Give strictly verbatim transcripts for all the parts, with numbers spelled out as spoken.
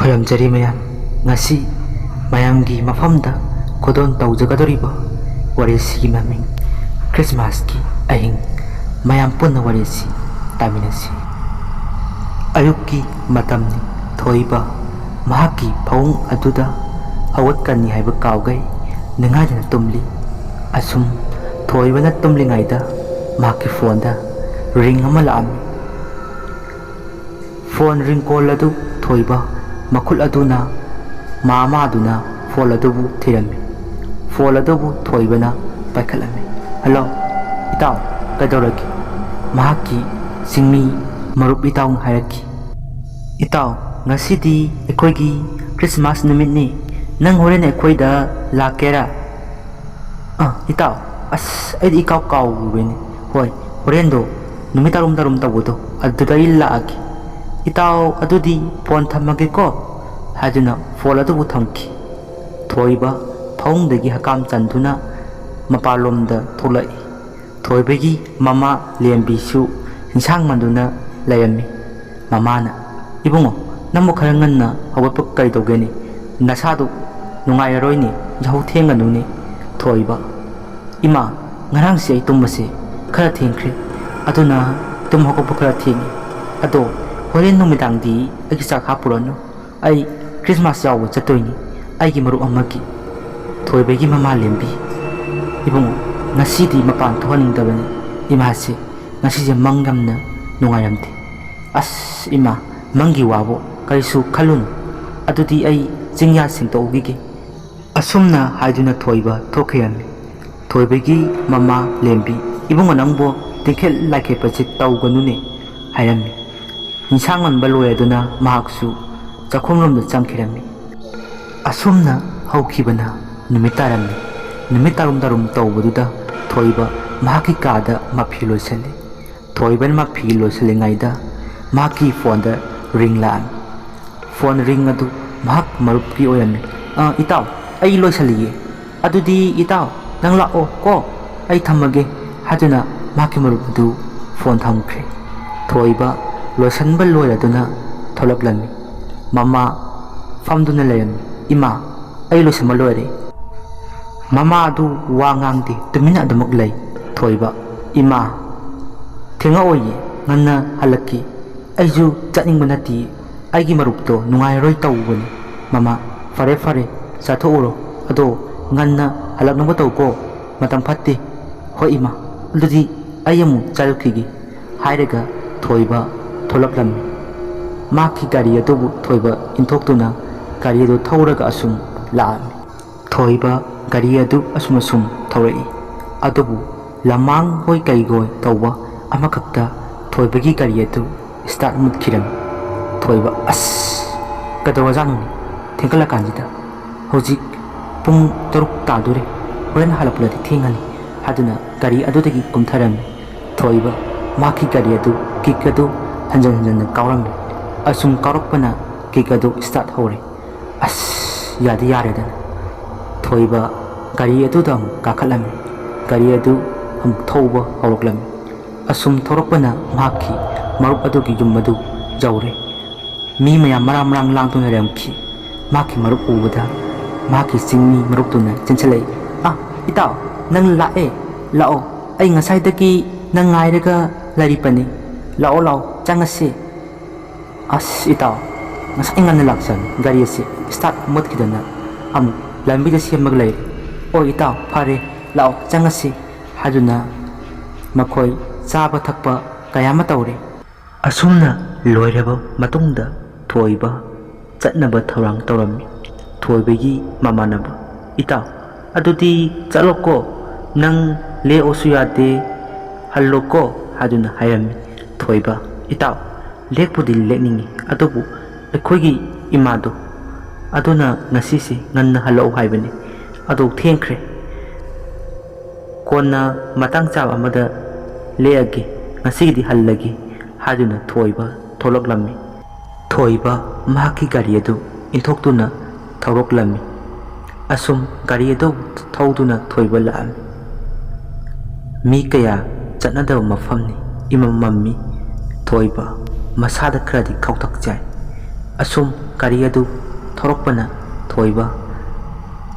ꯈꯨꯔꯨꯝꯖꯔꯤ ꯃꯌꯥꯝ꯫ ꯉꯁꯤ ꯃꯌꯥꯝꯒꯤ ꯃꯐꯝꯗ ꯈꯨꯗꯣꯜ ꯇꯧꯖꯒꯗꯧꯔꯤꯕ ꯋꯥꯔꯤꯁꯤꯒꯤ ꯃꯃꯤꯡ ꯈ꯭ꯔꯤꯁꯃꯥꯁꯀꯤ ꯑꯍꯤꯡ꯫ ꯃꯌꯥꯝ ꯄꯨꯟꯅ ꯋꯥꯔꯤꯁꯤ ꯇꯥꯃꯤꯟꯅꯁꯤ꯫ ꯑꯌꯨꯛꯀꯤ ꯃꯇꯝꯅꯤ꯫ ꯊꯣꯏꯕ ꯃꯍꯥꯛꯀꯤ ꯐꯃꯨꯡ ꯑꯗꯨꯗ ꯍꯧꯒꯠꯀꯅꯤ ꯍꯥꯏꯕ ꯀꯥꯎꯒꯩ ꯅꯤꯡꯉꯥꯏꯗꯨꯅ ꯇꯨꯝꯂꯤ꯫ ꯑꯁꯨꯝ ꯊꯣꯏꯕꯅ ꯇꯨꯝꯂꯤꯉꯩꯗ ꯃꯍꯥꯛꯀꯤ ꯐꯣꯟꯗ ꯔꯤꯡ ꯑꯃ ꯂꯥꯛꯑꯝꯃꯤ꯫ ꯐꯣꯟ ꯔꯤꯡꯀꯣꯜ ꯑꯗꯨ ꯊꯣꯏꯕ ꯃꯈꯨꯠ ꯑꯗꯨꯅ ꯃꯥꯃꯥꯗꯨꯅ ꯐꯣꯟ ꯑꯗꯨꯕꯨ ꯊꯤꯔꯝꯃꯤ꯫ ꯐꯣꯟ ꯑꯗꯨꯕꯨ ꯊꯣꯏꯕꯅ ꯄꯥꯏꯈꯠꯂꯝꯃꯤ꯫ "ꯍꯜꯂꯣ, ꯏꯇꯥꯎ, ꯀꯩꯗꯧꯔꯒꯦ?" ꯃꯍꯥꯛꯀꯤ ꯆꯤꯡꯃꯤ ꯃꯔꯨꯞ ꯏꯇꯥꯎꯅ ꯍꯥꯏꯔꯛꯈꯤ꯫ "ꯏꯇꯥꯎ, ꯉꯁꯤꯗꯤ ꯑꯩꯈꯣꯏꯒꯤ ꯈ꯭ꯔꯤꯁꯃꯥꯁ ꯅꯨꯃꯤꯠꯅꯤ꯫ ꯅꯪ ꯍꯣꯔꯦꯟ ꯑꯩꯈꯣꯏꯗ ꯂꯥꯛꯀꯦꯔꯥ?" "ꯑ, ꯏꯇꯥꯎ, ꯑꯁ, ꯑꯩꯗꯤ ꯏꯀꯥꯎ ꯀꯥꯎꯔꯨꯔꯦꯅꯦ꯫ ꯍꯣꯏ, ꯍꯣꯔꯦꯟꯗꯣ ꯅꯨꯃꯤꯠ ꯇꯔꯨꯝ ꯇꯔꯨꯝ ꯇꯧꯕꯗꯣ, ꯑꯗꯨꯗ ꯑꯩ ꯂꯥꯛꯑꯒꯦ꯫ ꯏꯇꯥꯎ, ꯑꯗꯨꯗꯤ ꯐꯣꯟ ꯊꯝꯃꯒꯦꯀꯣ," ꯍꯥꯏꯗꯨꯅ ꯐꯣꯟ ꯑꯗꯨꯕꯨ ꯊꯝꯈꯤ꯫ ꯊꯣꯏꯕ ꯐꯃꯨꯡꯗꯒꯤ ꯍꯀꯥꯝ ꯆꯟꯗꯨꯅ ꯃꯄꯥꯟꯂꯣꯝꯗ ꯊꯣꯛꯂꯛꯏ꯫ ꯊꯣꯏꯕꯒꯤ ꯃꯃꯥ ꯂꯦꯝꯕꯤꯁꯨ ꯏꯟꯁꯥꯡ ꯃꯟꯗꯨꯅ ꯂꯩꯔꯝꯃꯤ꯫ ꯃꯃꯥꯅ, "ꯏꯕꯨꯡꯉꯣ, ꯅꯪꯕꯨ ꯈꯔ ꯉꯟꯅ ꯍꯧꯒꯠꯄ ꯀꯔꯤ ꯇꯧꯒꯦꯅꯦ? ꯅꯁꯥꯗꯨ ꯅꯨꯡꯉꯥꯏꯔꯔꯣꯏꯅꯦ, ꯌꯥꯍꯧ ꯊꯦꯡꯒꯅꯨꯅꯦ꯫" ꯊꯣꯏꯕ, "ꯏꯃꯥ, ꯉꯔꯥꯡꯁꯦ ꯑꯩ ꯇꯨꯝꯕꯁꯦ ꯈꯔ ꯊꯦꯡꯈ꯭ꯔꯦ, ꯑꯗꯨꯅ ꯇꯨꯝ ꯍꯧꯒꯠꯄ ꯈꯔ ꯊꯦꯡꯉꯤ꯫ ꯑꯗꯣ ꯍꯣꯔꯦꯟ ꯅꯨꯃꯤꯗꯥꯡꯗꯤ ꯑꯩꯒꯤ ꯆꯥꯛ ꯍꯥꯞꯄꯨꯔꯅꯨ, ꯑꯩ ꯈ꯭ꯔꯤꯁꯃꯥꯁ ꯌꯥꯎꯕ ꯆꯠꯇꯣꯏꯅꯤ, ꯑꯩꯒꯤ ꯃꯔꯨꯞ ꯑꯃꯒꯤ꯫" ꯊꯣꯏꯕꯒꯤ ꯃꯃꯥ ꯂꯦꯝꯕꯤ, "ꯏꯕꯨꯡꯉꯣ, ꯉꯁꯤꯗꯤ ꯃꯄꯥꯟ ꯊꯣꯛꯍꯟꯅꯤꯡꯗꯕꯅꯤ ꯏꯃꯥꯁꯦ, ꯉꯁꯤꯁꯦ ꯃꯪ ꯌꯥꯝꯅ ꯅꯨꯡꯉꯥꯏꯔꯝꯗꯦ꯫" "ꯑꯁ ꯏꯃꯥ, ꯃꯪꯒꯤ ꯋꯥꯕꯨ ꯀꯔꯤꯁꯨ ꯈꯜꯂꯨꯅꯨ, ꯑꯗꯨꯗꯤ ꯑꯩ ꯆꯤꯡꯌꯥ ꯁꯦꯡꯗꯣꯛꯎꯈꯤꯒꯦ꯫" ꯑꯁꯨꯝꯅ ꯍꯥꯏꯗꯨꯅ ꯊꯣꯏꯕ ꯊꯣꯛꯈꯤꯔꯝꯃꯤ꯫ ꯊꯣꯏꯕꯒꯤ ꯃꯃꯥ ꯂꯦꯝꯕꯤ, "ꯏꯕꯨꯡꯉꯣ, ꯅꯪꯕꯨ ꯇꯤꯡꯈꯦꯠ ꯂꯥꯏꯈꯦꯠꯄꯁꯦ ꯇꯧꯒꯅꯨꯅꯦ," ꯍꯥꯏꯔꯝꯃꯤ꯫ ꯏꯟꯁꯥꯡ ꯃꯟꯕ ꯂꯣꯏꯔꯗꯨꯅ ꯃꯍꯥꯛꯁꯨ ꯆꯥꯛꯈꯨꯝꯂꯣꯝꯗ ꯆꯪꯈꯤꯔꯝꯃꯤ꯫ ꯑꯁꯨꯝꯅ ꯍꯧꯈꯤꯕꯅ ꯅꯨꯃꯤꯠ ꯇꯥꯔꯝꯃꯤ꯫ ꯅꯨꯃꯤꯠ ꯇꯥꯔꯨꯝ ꯇꯥꯔꯨꯝ ꯇꯧꯕꯗꯨꯗ ꯊꯣꯏꯕ ꯃꯍꯥꯛꯀꯤ ꯀꯥꯗ ꯃꯐꯤ ꯂꯣꯏꯁꯤꯜꯂꯤ꯫ ꯊꯣꯏꯕꯅ ꯃꯐꯤ ꯂꯣꯏꯁꯤꯜꯂꯤꯉꯩꯗ ꯃꯍꯥꯛꯀꯤ ꯐꯣꯟꯗ ꯔꯤꯡ ꯂꯥꯛꯑꯝꯃꯤ꯫ ꯐꯣꯟ ꯔꯤꯡ ꯑꯗꯨ ꯃꯍꯥꯛ ꯃꯔꯨꯞꯀꯤ ꯑꯣꯏꯔꯝꯃꯤ꯫ "ꯑ, ꯏꯇꯥꯎ, ꯑꯩ ꯂꯣꯏꯁꯤꯜꯂꯤꯌꯦ꯫ ꯑꯗꯨꯗꯤ ꯏꯇꯥꯎ, ꯅꯪ ꯂꯥꯛꯑꯣ ꯀꯣ, ꯑꯩ ꯊꯝꯃꯒꯦ," ꯍꯥꯏꯗꯨꯅ ꯃꯍꯥꯛꯀꯤ ꯃꯔꯨꯞ ꯑꯗꯨ ꯐꯣꯟ ꯊꯝꯈ꯭ꯔꯦ꯫ ꯊꯣꯏꯕ ꯂꯣꯏꯁꯤꯟꯕ ꯂꯣꯏꯔꯗꯨꯅ ꯊꯣꯛꯂꯛꯂꯝꯃꯤ꯫ ꯃꯃꯥ ꯐꯝꯗꯨꯅ ꯂꯩꯔꯝꯃꯤ꯫ "ꯏꯃꯥ, ꯑꯩ ꯂꯣꯏꯁꯤꯟꯕ ꯂꯣꯏꯔꯦ꯫" ꯃꯃꯥ ꯑꯗꯨ ꯋꯥ ꯉꯥꯡꯗꯦ, ꯇꯨꯃꯤꯟꯅ ꯑꯗꯨꯃꯛ ꯂꯩ꯫ ꯊꯣꯏꯕ, "ꯏꯃꯥ, ꯊꯦꯡꯉꯛꯑꯣꯏꯌꯦ, ꯉꯟꯅ ꯍꯜꯂꯛꯀꯦ꯫ ꯑꯩꯁꯨ ꯆꯠꯅꯤꯡꯕ ꯅꯠꯇꯦ, ꯑꯩꯒꯤ ꯃꯔꯨꯞꯇꯣ ꯅꯨꯡꯉꯥꯏꯔꯔꯣꯏ ꯇꯧꯕꯅꯤ꯫" "ꯃꯃꯥ, ꯐꯔꯦ ꯐꯔꯦ, ꯆꯥꯊꯣꯛꯎꯔꯣ, ꯑꯗꯣ ꯉꯟꯅ ꯍꯜꯂꯛꯅꯕ ꯇꯧꯀꯣ, ꯃꯇꯝ ꯐꯠꯇꯦ꯫" "ꯍꯣꯏ ꯏꯃꯥ, ꯑꯗꯨꯗꯤ ꯑꯩ ꯑꯃꯨꯛ ꯆꯥꯔꯨꯈꯤꯒꯦ꯫" ꯍꯥꯏꯔꯒ ꯊꯣꯏꯕ ꯊꯣꯛꯂꯛꯂꯝꯃꯤ꯫ ꯃꯍꯥꯛꯀꯤ ꯒꯥꯔꯤ ꯑꯗꯨꯕꯨ ꯊꯣꯏꯕ ꯏꯟꯊꯣꯛꯇꯨꯅ ꯒꯥꯔꯤ ꯑꯗꯨ ꯊꯧꯔꯒ ꯑꯁꯨꯝ ꯂꯥꯛꯑꯝꯃꯤ꯫ ꯊꯣꯏꯕ ꯒꯥꯔꯤ ꯑꯗꯨ ꯑꯁꯨꯝ ꯑꯁꯨꯝ ꯊꯧꯔꯛꯏ꯫ ꯑꯗꯨꯕꯨ ꯂꯃꯥꯡ ꯍꯣꯏ ꯀꯩꯒꯣꯏ ꯇꯧꯕ ꯑꯃꯈꯛꯇ ꯊꯣꯏꯕꯒꯤ ꯒꯥꯔꯤ ꯑꯗꯨ start ꯃꯨꯠꯈꯤꯔꯝꯃꯤ꯫ ꯊꯣꯏꯕ, "ꯑꯁ, ꯀꯩꯗꯧꯔꯖꯥꯠꯅꯣꯅꯦ? ꯊꯦꯡꯒꯠꯂꯀꯥꯟꯁꯤꯗ꯫ ꯍꯧꯖꯤꯛ ꯄꯨꯡ ꯇꯔꯨꯛ ꯇꯥꯗꯣꯔꯦ꯫ ꯍꯣꯔꯦꯟ ꯍꯜꯂꯛꯄꯗꯗꯤ ꯊꯦꯡꯉꯅꯤ" ꯍꯥꯏꯗꯨꯅ ꯒꯥꯔꯤ ꯑꯗꯨꯗꯒꯤ ꯀꯨꯝꯊꯔꯝꯃꯤ꯫ ꯊꯣꯏꯕ ꯃꯍꯥꯛꯀꯤ ꯒꯥꯔꯤ ꯑꯗꯨ kick ꯑꯗꯨ ꯍꯟꯖꯟ ꯍꯟꯖꯟꯅ ꯀꯥꯎꯔꯝꯃꯤ꯫ ꯑꯁꯨꯝ ꯀꯥꯎꯔꯛꯄꯅ kick ꯑꯗꯨ start ꯍꯧꯔꯦ꯫ "ꯑꯁ, ꯌꯥꯗꯤ ꯌꯥꯔꯦꯗꯅ꯫" ꯊꯣꯏꯕ ꯒꯥꯔꯤ ꯑꯗꯨꯗ ꯑꯃꯨꯛ ꯀꯥꯈꯠꯂꯝꯃꯤ꯫ ꯒꯥꯔꯤ ꯑꯗꯨ ꯑꯃꯨꯛ ꯊꯧꯕ ꯍꯧꯔꯛꯂꯝꯃꯤ꯫ ꯑꯁꯨꯝ ꯊꯧꯔꯛꯄꯅ ꯃꯍꯥꯛꯀꯤ ꯃꯔꯨꯞ ꯑꯗꯨꯒꯤ ꯌꯨꯝ ꯑꯗꯨ ꯌꯧꯔꯦ꯫ ꯃꯤ ꯃꯌꯥꯝ ꯃꯔꯥꯡ ꯃꯔꯥꯡ ꯂꯥꯡꯗꯨꯅ ꯂꯩꯔꯝꯈꯤ꯫ ꯃꯍꯥꯛꯀꯤ ꯃꯔꯨꯞ ꯎꯕꯗ ꯃꯍꯥꯛꯀꯤ ꯆꯤꯡꯃꯤ ꯃꯔꯨꯞꯇꯨꯅ ꯆꯦꯟꯁꯤꯜꯂꯛꯏ꯫ "ꯑꯥ, ꯏꯇꯥꯎ, ꯅꯪ ꯂꯥꯛꯑꯦ? ꯂꯥꯛꯑꯣ, ꯑꯩ ꯉꯁꯥꯏꯗꯒꯤ ꯅꯪ ꯉꯥꯏꯔꯒ ꯂꯩꯔꯤꯕꯅꯤ꯫ ꯂꯥꯛꯑꯣ, ꯂꯥꯛꯑꯣ, ꯆꯪꯉꯁꯤ꯫" "ꯑꯁ ꯏꯇꯥꯎ, ꯉꯁꯥꯏ ꯉꯟꯅ ꯂꯥꯛꯆꯕꯅꯤ, ꯒꯥꯔꯤ ꯑꯁꯤ start ꯃꯨꯠꯈꯤꯗꯅ ꯑꯃꯨꯛ ꯂꯝꯕꯤꯗ ꯁꯦꯝꯃꯒ ꯂꯩꯔꯦ꯫" "ꯑꯣ ꯏꯇꯥꯎ, ꯐꯔꯦ, ꯂꯥꯛꯑꯣ, ꯆꯪꯉꯁꯤ" ꯍꯥꯏꯗꯨꯅ ꯃꯈꯣꯏ ꯆꯥꯕ ꯊꯛꯄ ꯀꯌꯥ ꯑꯃ ꯇꯧꯔꯦ꯫ ꯑꯁꯨꯝꯅ ꯂꯣꯏꯔꯕ ꯃꯇꯨꯡꯗ ꯊꯣꯏꯕ ꯆꯠꯅꯕ ꯊꯧꯔꯥꯡ ꯇꯧꯔꯝꯃꯤ꯫ ꯊꯣꯏꯕꯒꯤ ꯃꯃꯥꯟꯅꯕ, "ꯏꯇꯥꯎ, ꯑꯗꯨꯗꯤ ꯆꯠꯂꯣꯀꯣ, ꯅꯪ ꯂꯦꯛꯑꯣꯁꯨ ꯌꯥꯗꯦ, ꯍꯜꯂꯣꯀꯣ" ꯍꯥꯏꯗꯨꯅ ꯍꯥꯏꯔꯝꯃꯤ꯫ ꯊꯣꯏꯕ, "ꯏꯇꯥꯎ, ꯂꯦꯛꯄꯨꯗꯤ ꯂꯦꯛꯅꯤꯡꯉꯤ, ꯑꯗꯨꯕꯨ ꯑꯩꯈꯣꯏꯒꯤ ꯏꯃꯥꯗꯣ ꯑꯗꯨꯅ ꯉꯁꯤꯁꯦ ꯉꯟꯅ ꯍꯜꯂꯛꯎ ꯍꯥꯏꯕꯅꯤ, ꯑꯗꯣ ꯊꯦꯡꯈ꯭ꯔꯦ꯫ ꯀꯣꯟꯅ ꯃꯇꯥꯡ ꯆꯥꯕ ꯑꯃꯗ ꯂꯦꯛꯑꯒꯦ, ꯉꯁꯤꯒꯤꯗꯤ ꯍꯜꯂꯒꯦ" ꯍꯥꯏꯗꯨꯅ ꯊꯣꯏꯕ ꯊꯣꯛꯂꯛꯂꯝꯃꯤ꯫ ꯊꯣꯏꯕ ꯃꯍꯥꯛꯀꯤ ꯒꯥꯔꯤ ꯑꯗꯨ ꯏꯟꯊꯣꯛꯇꯨꯅ ꯊꯧꯔꯛꯂꯝꯃꯤ꯫ ꯑꯁꯨꯝ ꯒꯥꯔꯤ ꯑꯗꯨ ꯊꯧꯗꯨꯅ ꯊꯣꯏꯕ ꯂꯥꯛꯑꯝꯃꯤ꯫ ꯃꯤ ꯀꯌꯥ ꯆꯠꯅꯗꯕ ꯃꯐꯝꯅꯤ, ꯏꯃꯝ ꯃꯝꯃꯤ꯫ ꯊꯣꯏꯕ ꯃꯁꯥꯗ ꯈꯔꯗꯤ ꯈꯧꯇꯛ ꯆꯥꯏ꯫ ꯑꯁꯨꯝ ꯒꯥꯔꯤ ꯑꯗꯨ ꯊꯣꯔꯛꯄꯅ ꯊꯣꯏꯕ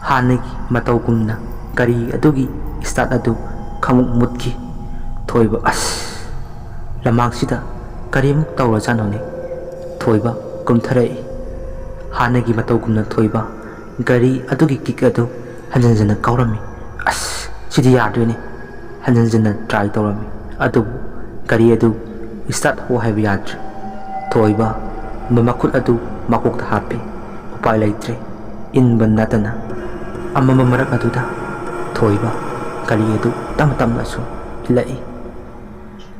ꯍꯥꯟꯅꯒꯤ ꯃꯇꯧꯒꯨꯝꯅ ꯒꯥꯔꯤ ꯑꯗꯨꯒꯤ start ꯑꯗꯨ ꯈꯪꯃꯨꯠ ꯃꯨꯠꯈꯤ꯫ ꯊꯣꯏꯕ, "ꯑꯁ, ꯂꯃꯥꯡꯁꯤꯗ ꯀꯔꯤꯃꯨꯛ ꯇꯧꯔꯖꯥꯠꯅꯣꯅꯦ?" ꯊꯣꯏꯕ ꯀꯨꯝꯊꯔꯛꯏ꯫ ꯍꯥꯟꯅꯒꯤ ꯃꯇꯧꯒꯨꯝꯅ ꯊꯣꯏꯕ ꯒꯥꯔꯤ ꯑꯗꯨꯒꯤ kick ꯑꯗꯨ ꯍꯟꯖꯟ ꯍꯟꯖꯟꯅ ꯀꯥꯎꯔꯝꯃꯤ꯫ "ꯑꯁ, ꯁꯤꯗꯤ ꯌꯥꯗ꯭ꯔꯦꯅꯦ!" ꯍꯟꯖꯟ ꯍꯟꯖꯟꯅ try ꯇꯧꯔꯝꯃꯤ, ꯑꯗꯨꯕꯨ ꯒꯥꯔꯤ ꯑꯗꯨ start ꯍꯧ ꯍꯥꯏꯕ ꯌꯥꯗ꯭ꯔꯦ꯫ ꯊꯣꯏꯕ ꯃ-, ꯃꯈꯨꯠ ꯑꯗꯨ ꯃꯀꯣꯛꯇ ꯍꯥꯞꯄꯤ꯫ ꯎꯄꯥꯏ ꯂꯩꯇ꯭ꯔꯦ꯫ ꯏꯟꯕ ꯅꯠꯇꯅ꯫ ꯑꯃꯝꯕ ꯃꯔꯛ ꯑꯗꯨꯗ ꯊꯣꯏꯕ ꯒꯥꯔꯤ ꯑꯗꯨ ꯇꯞꯅ ꯇꯞꯅ ꯑꯁꯨꯝ ꯏꯜꯂꯛꯏ꯫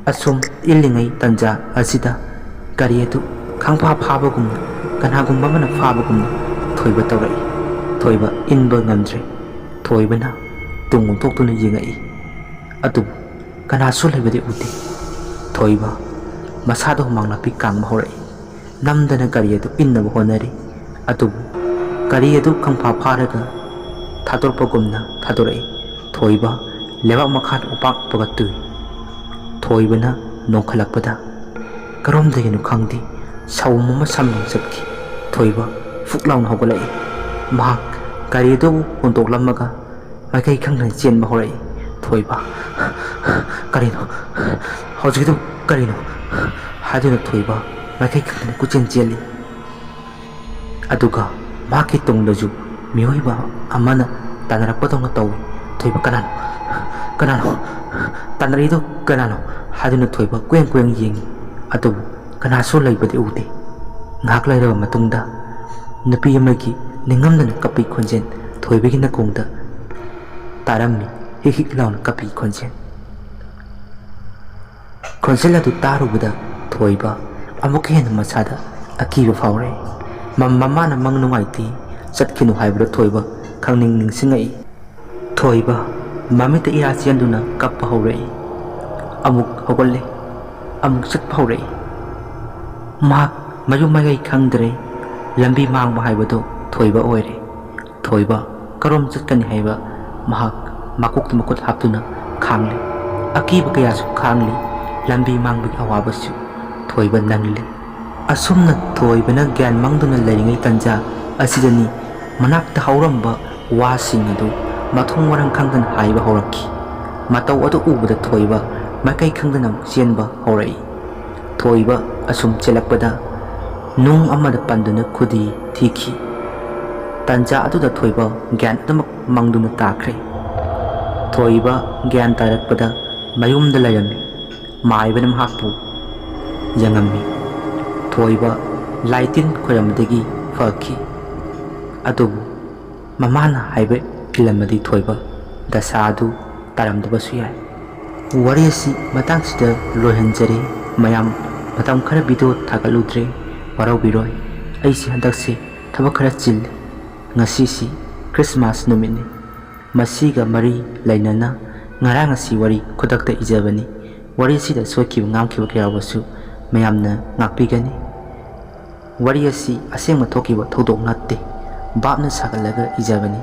ꯑꯁꯨꯝ ꯏꯜꯂꯤꯉꯩ ꯇꯟꯖꯥ ꯑꯁꯤꯗ ꯒꯥꯔꯤ ꯑꯗꯨ ꯈꯪꯐꯥ ꯐꯥꯕꯒꯨꯝꯅ, ꯀꯅꯥꯒꯨꯝꯕ ꯑꯃꯅ ꯐꯥꯕꯒꯨꯝꯅ ꯊꯣꯏꯕ ꯇꯧꯔꯛꯏ꯫ ꯊꯣꯏꯕ ꯏꯟꯕ ꯉꯝꯗ꯭ꯔꯦ꯫ ꯊꯣꯏꯕꯅ ꯇꯨꯡ ꯑꯣꯟꯊꯣꯛꯇꯨꯅ ꯌꯦꯡꯉꯛꯏ꯫ ꯑꯗꯨꯕꯨ ꯀꯅꯥꯁꯨ ꯂꯩꯕꯗꯤ ꯎꯗꯦ꯫ ꯊꯣꯏꯕ ꯃꯁꯥꯗ ꯍꯨꯃꯥꯡ ꯅꯥꯄꯤ ꯀꯥꯡꯕ ꯍꯧꯔꯛꯏ꯫ ꯅꯝꯗꯅ ꯒꯥꯔꯤ ꯑꯗꯨ ꯏꯟꯅꯕ ꯍꯣꯠꯅꯔꯤ꯫ ꯑꯗꯨꯕꯨ ꯒꯥꯔꯤ ꯑꯗꯨ ꯈꯪꯐꯥ ꯐꯥꯔꯒ ꯊꯥꯗꯣꯔꯛꯄꯒꯨꯝꯅ ꯊꯥꯗꯣꯔꯛꯏ꯫ ꯊꯣꯏꯕ ꯂꯩꯕꯥꯛ ꯃꯈꯥꯗ ꯎꯄꯥꯛꯄꯒ ꯇꯨꯏ꯫ ꯊꯣꯏꯕꯅ ꯅꯣꯡꯈꯠꯂꯛꯄꯗ ꯀꯔꯣꯝꯗꯒꯤꯅꯣ ꯈꯪꯗꯦ, ꯁꯑꯣꯝ ꯑꯃ ꯁꯝꯗꯨꯅ ꯆꯠꯈꯤ꯫ ꯊꯣꯏꯕ ꯐꯨꯛ ꯂꯥꯎꯅ ꯍꯧꯒꯠꯂꯛꯏ꯫ ꯃꯍꯥꯛ ꯒꯥꯔꯤ ꯑꯗꯨꯕꯨ ꯍꯨꯟꯗꯣꯛꯂꯝꯃꯒ ꯃꯥꯏꯀꯩ ꯈꯪꯗꯅ ꯆꯦꯟꯕ ꯍꯧꯔꯛꯏ꯫ ꯊꯣꯏꯕ, "ꯀꯔꯤꯅꯣ? ꯍꯧꯖꯤꯛꯀꯤꯗꯨ ꯀꯔꯤꯅꯣ?" ꯍꯥꯏꯗꯨꯅ ꯊꯣꯏꯕ ꯃꯥꯏꯀꯩ ꯈꯪꯗꯅ ꯀꯣꯏꯆꯦꯟ ꯆꯦꯜꯂꯤ꯫ ꯑꯗꯨꯒ ꯃꯍꯥꯛꯀꯤ ꯇꯨꯡꯗꯁꯨ ꯃꯤꯑꯣꯏꯕ ꯑꯃꯅ ꯇꯥꯟꯅꯔꯛꯄꯗꯧꯅ ꯇꯧꯏ꯫ ꯊꯣꯏꯕ, "ꯀꯅꯥꯅꯣ? ꯀꯅꯥꯅꯣ? ꯇꯥꯟꯅꯔꯛꯏꯗꯣ ꯀꯅꯥꯅꯣ?" ꯍꯥꯏꯗꯨꯅ ꯊꯣꯏꯕ ꯀꯣꯏꯌꯦꯡ ꯀꯣꯏꯌꯦꯡ ꯌꯦꯡꯉꯤ꯫ ꯑꯗꯨꯕꯨ ꯀꯅꯥꯁꯨ ꯂꯩꯕꯗꯤ ꯎꯗꯦ꯫ ꯉꯥꯏꯍꯥꯛ ꯂꯩꯔꯕ ꯃꯇꯨꯡꯗ ꯅꯨꯄꯤ ꯑꯃꯒꯤ ꯅꯤꯡꯉꯝꯗꯅ ꯀꯞꯄꯤ ꯈꯣꯟꯖꯦꯜ ꯊꯣꯏꯕꯒꯤ ꯅꯥꯀꯣꯡꯗ ꯇꯥꯔꯝꯃꯤ, ꯍꯤꯛ ꯍꯤꯛ ꯂꯥꯎꯅ ꯀꯞꯄꯤ ꯈꯣꯟꯖꯦꯜ꯫ ꯈꯣꯟꯖꯦꯜ ꯑꯗꯨ ꯇꯥꯔꯨꯕꯗ ꯊꯣꯏꯕ ꯑꯃꯨꯛꯀ ꯍꯦꯟꯅ ꯃꯁꯥꯗ ꯑꯀꯤꯕ ꯐꯥꯎꯔꯛꯏ꯫ ꯃ-, ꯃꯃꯥꯅ ꯃꯪ ꯅꯨꯡꯉꯥꯏꯇꯦ, ꯆꯠꯈꯤꯅꯨ ꯍꯥꯏꯕꯗꯨ ꯊꯣꯏꯕ ꯈꯪꯅꯤꯡ ꯅꯤꯡꯁꯤꯡꯉꯛꯏ꯫ ꯊꯣꯏꯕ ꯃꯃꯤꯠꯇ ꯏꯔꯥ ꯆꯦꯟꯗꯨꯅ ꯀꯞꯄ ꯍꯧꯔꯛꯏ꯫ ꯑꯃꯨꯛ ꯍꯧꯒꯠꯂꯦ, ꯑꯃꯨꯛ ꯆꯠꯄ ꯍꯧꯔꯛꯏ꯫ ꯃꯍꯥꯛ ꯃꯌꯨꯝ ꯃꯥꯏꯀꯩ ꯈꯪꯗ꯭ꯔꯦ꯫ ꯂꯝꯕꯤ ꯃꯥꯡꯕ ꯍꯥꯏꯕꯗꯨ ꯊꯣꯏꯕ ꯑꯣꯏꯔꯦ꯫ ꯊꯣꯏꯕ ꯀꯔꯣꯝ ꯆꯠꯀꯅꯤ ꯍꯥꯏꯕ ꯃꯍꯥꯛ ꯃꯀꯣꯛꯇ ꯃꯈꯨꯠ ꯍꯥꯞꯇꯨꯅ ꯈꯥꯡꯂꯤ꯫ ꯑꯀꯤꯕ ꯀꯌꯥꯁꯨ ꯈꯥꯡꯂꯤ꯫ ꯂꯝꯕꯤ ꯃꯥꯡꯕꯒꯤ ꯑꯋꯥꯕꯁꯨ ꯊꯣꯏꯕ ꯅꯪꯂꯤ꯫ ꯑꯁꯨꯝꯅ ꯊꯣꯏꯕꯅ ꯒ꯭ꯌꯥꯟ ꯃꯥꯡꯗꯨꯅ ꯂꯩꯔꯤꯉꯩ ꯇꯟꯖꯥ ꯑꯁꯤꯗꯅꯤ ꯃꯅꯥꯛꯇ ꯍꯧꯔꯝꯕ ꯋꯥꯁꯤꯡ ꯑꯗꯨ ꯃꯊꯣꯡ ꯃꯔꯝ ꯈꯪꯗꯅ ꯍꯥꯏꯕ ꯍꯧꯔꯛꯈꯤ꯫ ꯃꯇꯧ ꯑꯗꯨ ꯎꯕꯗ ꯊꯣꯏꯕ ꯃꯥꯏꯀꯩ ꯈꯪꯗꯅ ꯑꯃꯨꯛ ꯆꯦꯟꯕ ꯍꯧꯔꯛꯏ꯫ ꯊꯣꯏꯕ ꯑꯁꯨꯝ ꯆꯦꯜꯂꯛꯄꯗ ꯅꯨꯡ ꯑꯃꯗ ꯄꯟꯗꯨꯅ ꯈꯨꯗꯤ ꯊꯤꯈꯤ꯫ ꯇꯟꯖꯥ ꯑꯗꯨꯗ ꯊꯣꯏꯕ ꯒ꯭ꯌꯥꯟ ꯑꯗꯨꯃꯛ ꯃꯪꯗꯨꯅ ꯇꯥꯈ꯭ꯔꯦ꯫ ꯊꯣꯏꯕ ꯒ꯭ꯌꯥꯟ ꯇꯥꯔꯛꯄꯗ ꯃꯌꯨꯝꯗ ꯂꯩꯔꯝꯃꯤ꯫ ꯃꯥꯏꯕꯅ ꯃꯍꯥꯛꯄꯨ ꯌꯦꯡꯉꯝꯃꯤ꯫ ꯊꯣꯏꯕ ꯂꯥꯏꯇꯤꯟ ꯈꯣꯏꯔꯝꯕꯗꯒꯤ ꯐꯈꯤ꯫ ꯑꯗꯨꯕꯨ ꯃꯃꯥꯅ ꯍꯥꯏꯕ ꯏꯜꯂꯝꯃꯗꯤ ꯊꯣꯏꯕ ꯗꯁꯥ ꯑꯗꯨ ꯇꯥꯔꯝꯗꯕꯁꯨ ꯌꯥꯏ꯫ ꯋꯥꯔꯤ ꯑꯁꯤ ꯃꯇꯥꯡꯁꯤꯗ ꯂꯣꯏꯍꯟꯖꯔꯦ꯫ ꯃꯌꯥꯝ ꯃꯇꯝ ꯈꯔ ꯚꯤꯗꯤꯑꯣ ꯊꯥꯒꯠꯂꯨꯗ꯭ꯔꯦ, ꯋꯥꯔꯧꯕꯤꯔꯣꯏ꯫ ꯑꯩꯁꯤ ꯍꯟꯗꯛꯁꯤ ꯊꯕꯛ ꯈꯔ ꯆꯤꯜꯂꯤ꯫ ꯉꯁꯤꯁꯤ ꯈ꯭ꯔꯤꯁꯃꯥꯁ ꯅꯨꯃꯤꯠꯅꯤ꯫ ꯃꯁꯤꯒ ꯃꯔꯤ ꯂꯩꯅꯅ ꯉꯔꯥꯡ ꯑꯁꯤ ꯋꯥꯔꯤ ꯈꯨꯗꯛꯇ ꯏꯖꯕꯅꯤ꯫ ꯋꯥꯔꯤ ꯑꯁꯤꯗ ꯁꯣꯏꯈꯤꯕ ꯉꯥꯝꯈꯤꯕ ꯀꯌꯥ ꯌꯥꯎꯕꯁꯨ ꯃꯌꯥꯝꯅ ꯉꯥꯛꯄꯤꯒꯅꯤ꯫ ꯋꯥꯔꯤ ꯑꯁꯤ ꯑꯁꯦꯡꯕ ꯊꯣꯛꯈꯤꯕ ꯊꯧꯗꯣꯛ ꯅꯠꯇꯦ, ꯚꯥꯞꯅ ꯁꯥꯒꯠꯂꯒ ꯏꯖꯕꯅꯤ꯫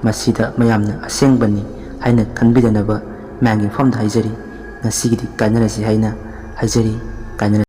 ꯃꯁꯤꯗ ꯃꯌꯥꯝꯅ ꯑꯁꯦꯡꯕꯅꯤ ꯍꯥꯏꯅ ꯈꯟꯕꯤꯗꯅꯕ ꯃꯌꯥꯝꯒꯤ ꯃꯐꯝꯗ ꯍꯥꯏꯖꯔꯤ꯫ ꯉꯁꯤꯒꯤꯗꯤ ꯀꯥꯏꯅꯔꯁꯤ ꯍꯥꯏꯅ ꯍꯥꯏꯖꯔꯤ꯫ ꯀꯥꯏꯅꯔꯁꯤ꯫